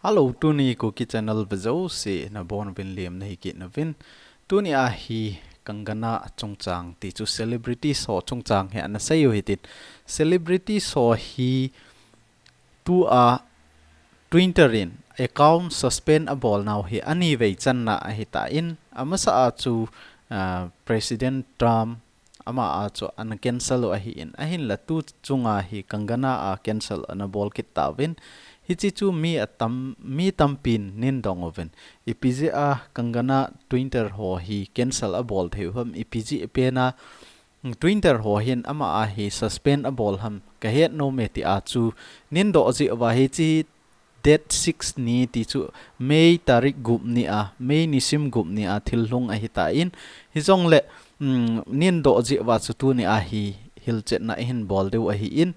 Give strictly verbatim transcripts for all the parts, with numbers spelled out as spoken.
Hello, tuni Kuki Channel vejouse nabonuvin lemna hi kit nauvin. Tuni a hi Kangana chungchang ti chu celebrities ho chungchang hi ana sei u hitin. Celebrities ho hi tua Twitter in account suspend abol nau hi anivei channa ahitan, amasa a chu, ah, President Trump ama a chu ana cancel u ahin, ahinla tu chunga hi Kangana a cancel ana bol kit tauvin. Hiche chu mi atam, mi tampin nin dong uvin. Ipi jeh a Kangana Twitter ho hi cancel abol thei u ham, ipi jeh pen a, mm, Twitter ho hin ama a hi suspend abol ham kahet nom e ti a chu nin doh jeh uva hiche date six ni ti chu May tarik gup ni a, May nisim gup ni a thil lhung ahitan, hijongle, mm, nin doh jeh uva chu tuni a hi hilchetna ihin bol diu ahin,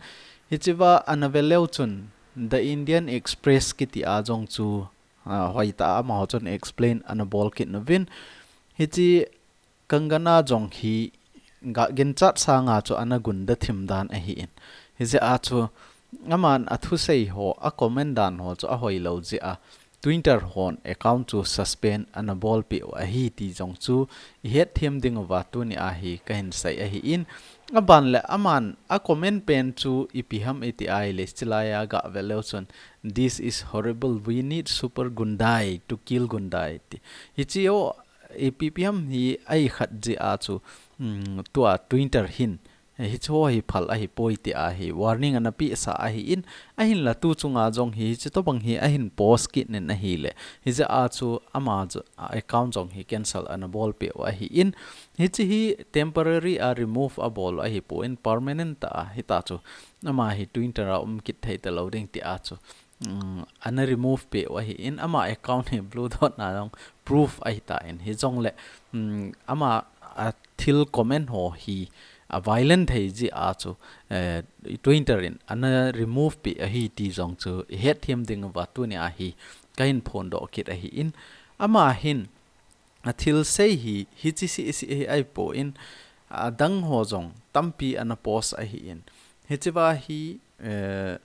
hichea ana ve leu chun The Indian Express kiti a jong chu, ah, hoitah a amaho chun explain ana bol kit nauvin. Hiche Kangana jong hi ga ginchat sanga chu ana gunda thim dan ahin. Hijeh a chu aman athusei ho, acomment dan ho chu ahoilou jeh a Twitter hon account chu suspend ana bolpeh u ahi ti jong chu ihet them ding uva tuni a hi kahin sei ahin. Aban le aman acomment pen chu ipi ham iti ahile, chulai a ga ve leu chun, "This is horrible. We need super gundai to kill gundai," ti. Hiche ho ipi pi ham hi ahi khat jeh a chu, mm, tua Twitter hin, eh, hiche ho hi phal ahipoi ti a hi warning ana pehsa ahin, ahinla tu chunga jong hi, hiche tobang hi ahin post kit in ahile, hijeh a chu ama jo-, a account jong hi cancel ana bolpeh u ahin, hiche hi temporary a remove abol u ahipon, permanent a hita chu ama hi Twitter a um kit thei talou ding ti a chu, mm, ana remove peh u ahin, ama account hi blue dot na jong proof ahitan, hijongle, mm, ama a thil comment ho hi a violent thei jeh a chu, eh, Twitter in ana remove peh ahi ti jong chu ihet them ding uva tuni a hi kahin phondoh kit ahin, ama hin athil sei hi, hiche seh seh hi ahipon, adang ho jong tampi ana post ahin, hichea hi, eh,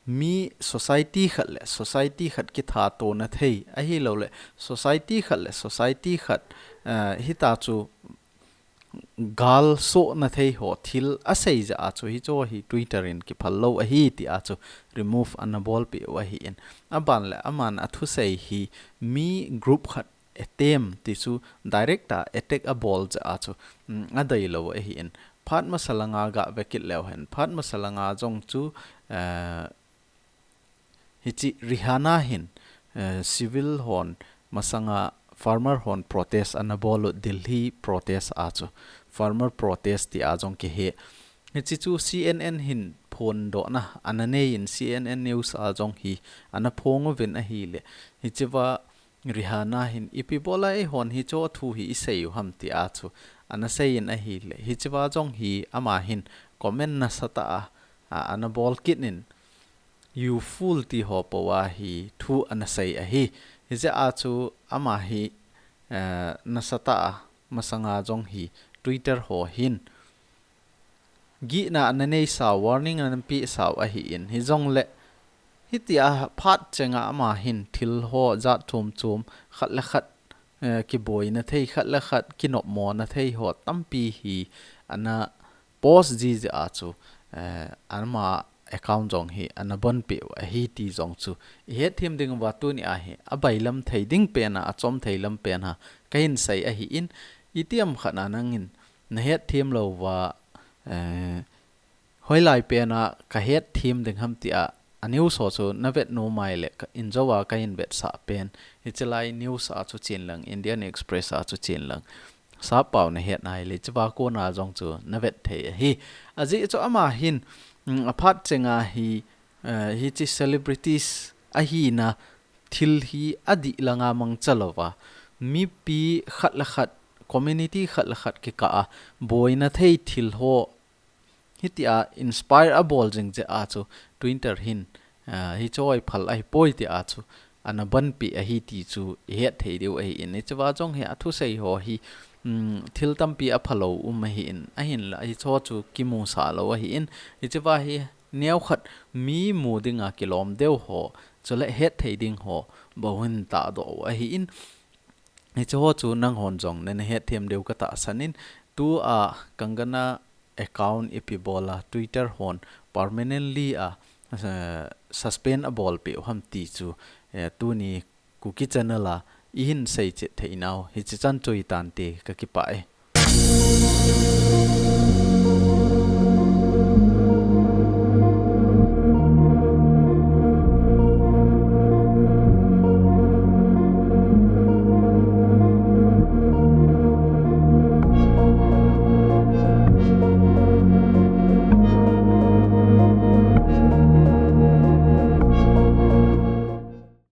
mi society khat le society khat kithatona thei, ahilouleh society khat le society khat, eh, hita chu galsohna thei ho thil asei jeh a chu hiche ho hi Twitter in kiphal lou ahi ti a chu remove ana bolpeh u ahin. Aban le aman athusei hi mi group khat attempt ti chu direct a attack abol jeh a chu, mm, adeilou ahin. Phat masa langa ga ve kit leu hen, phat masa langa jong chu, eh, hiche Rihanna hin, eh, civil hon masanga farmer hon protest ana bol u, Delhi protest a chu, farmer protest ti a jong kihe. Hiche chu C N N hin phondohna ana nei in, C N N News a jong hi ana phong uvin ahile, hichea Rihanna hin ipi bola eihon hiche thu hi isei u ham ti a chu ana sei in ahile, hichea jong hi ama hin comment nasatah a, a, ana bol kit in, "You fool," ti ho pou a hi thu ana sei ahi. Hijeh a chu ama hi, eh, nasatah a masanga jong hi Twitter ho hin gihna ana neisa u, warning ana pehsa u ahin, hijongle hitia phat chenga ama hin thil ho jat chom chom, khat le khat, eh, kiboina thei, khat le khat kinopmona thei ho tampi hi ana post ji jeh a chu, eh, ama account jong hi ana banpeh u ahi ti jong chu ihet them ding uva tuni a hi abailam thei ding pen a, achom thei lam pen a kahin sei ahin, itiham khat a nangin nahet them lou uva, eh, hoilai pen a kahet them ding ham tia, a news ho chu navet nom ahile ka, in jou a kahin vetsah pen, hiche lai news a chu chen lang, Indian Express a chu chen lang, sappao nahet ahile, hichea kona jong chu navet thei ahi. Ajeh chu ama hin, mm, aphat chenga hi, eh, hiche celebrities ahina thil hi adih langa mangcha louva, mipi khat le khat, community khat le khat kikah a boina thei thil ho, hitia inspire abol jing jeh a chu Twitter hin, ah, hiche hi phal ahipoi tia chu ana banpeh ahi ti chu ihet thei diu ahin, hichea jong hi athusei ho hi, um, thil tampi aphalou um ahin, ahinla hiche chu kimusah lou ahin, hichea hi neokhat mi mu dinga kilom deu ho Chule hetthei ding ho bou hin tahdoh u ahin, hiche ho chu nanghon jong nana hetthem diu katahsan in, tua Kangana account ipi bola Twitter hon permanently a, eh, suspend abolpeh u ham ti chu, eh, tuni Kuki Channel a ihin seichet theinau hiche chan chu hitante, kakipah e.